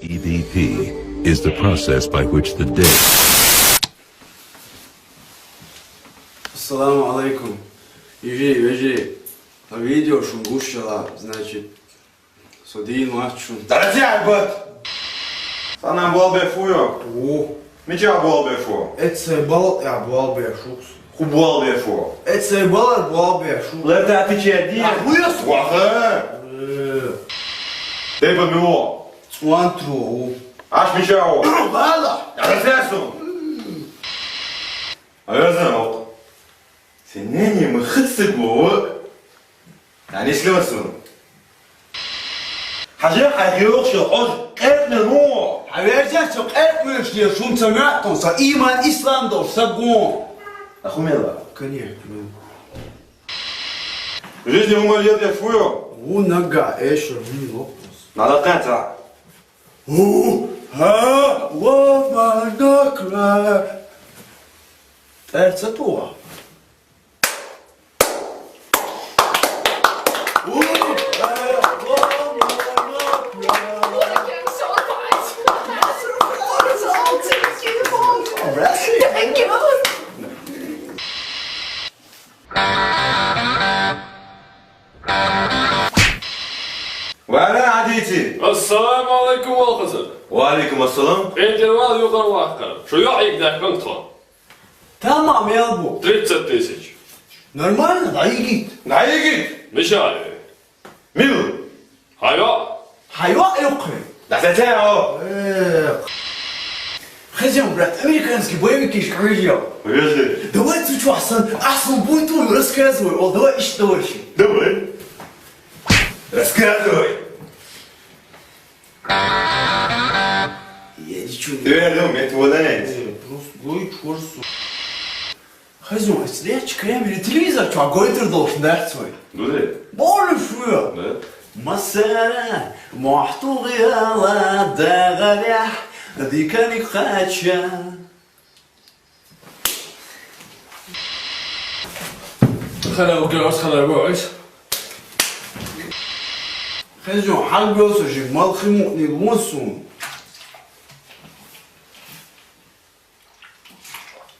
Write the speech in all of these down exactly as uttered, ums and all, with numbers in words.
E D P is the process by which the dead. Ассаламу алейкум. Йижи, вежи. Видео шуна гуш йола, значит, со дийна вац шуна. Дара зе айбат! Санна болх беш ву хьо? Ву. Мичахьа болх беш ву? Эццай балха тӀехь болх беш ву-кх со. ХӀун болх беш ву? Эццай балха болх беш ву. Лерта тича дий? А, хӀун яц? Ваха! Э. Тайпа мила ву? ЦӀонтаро ву. Аш мичахьа ву? Вала! Дара зе суна! Оза воккха. Сеннене ма хаза саг ву. Танисло суна. Хьажа, хьайх йоьхуш йолу Ӏожа къеркъа мила ву? Хьан вежарша къеркъа муьлш деза, шуна ца моьтту, сан ийман ислам долуш саг ву. А хӀун мела? Конечно, мела. Жизни хӀума ледеш ву хьо? Ву наггахь эшар хӀума локхус. Ма лакха ца. Ху, ха, ва, ма, накра. ТӀера ца туху? Ва ала хьадийци. Ассаламу алайкум, валхазар. Ва алайкум ассалам. Петер вал юкъан вахкар. Шу йоӀ йиг даьккханг тхо. Тамам, мел бу? Тридцать тысяч. Нормально, дӀайигийта. ДӀайигийта. Мичахь ю? Мила? Хьан йоӀ? Хьан йоӀ юккъе? Да сацао! Э. Хезем, брат, американский боевикаш хьоьжуьйту. Хьоьжуьйту. Давай цу чохь сан, ахьа сан буй ту, рассказывай, о, давай иштта давай ши. Давай. Рассказывай. Я ничего не... Ты вернул, мне твой донец. Э, просто говорю, чёрт. Хазон, ас лечу камера телевизор чохь гойтур долуш дац вай? Дуй. Болуш ву? Да. Масара, мохь тӀе гӀела, дагӀарехь, диканиг кхача. Хала угар ас хала бо ас. Хазон, хьал бёса жи, мал хи мукъни лун сун.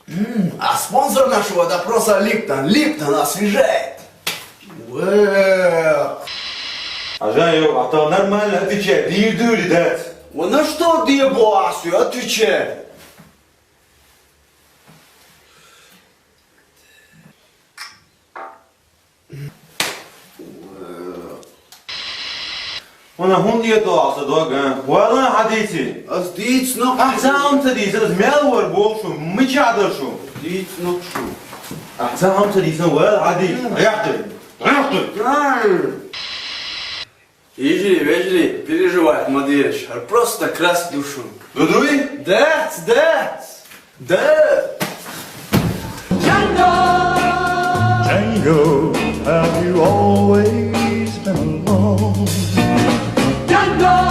М, а спонсор нашего допроса Липтон. Липтон освежает. Уэ. Хьажа, йо, а то нормально отвечай, дийр дуьйли дац. Вон на что, дебосы, отвечай. Вана хӀунда летадо аса дог, а? Вала хьан дийци? Ас дийцина. Ахьа цхьа хӀума ца дийцина, ас мел вара боху шу, мичахь дара шу? Дийцина шу. Ахьа цхьа хӀума ца дийцина, вала хьан дийци? Рехтой! Рехтой! Ай! Ижри, вежри, переживать ма деш, хӀара просто краска ду шуна. Ду дуй? Дац, дац! Да! Django, have you always been alone? Django!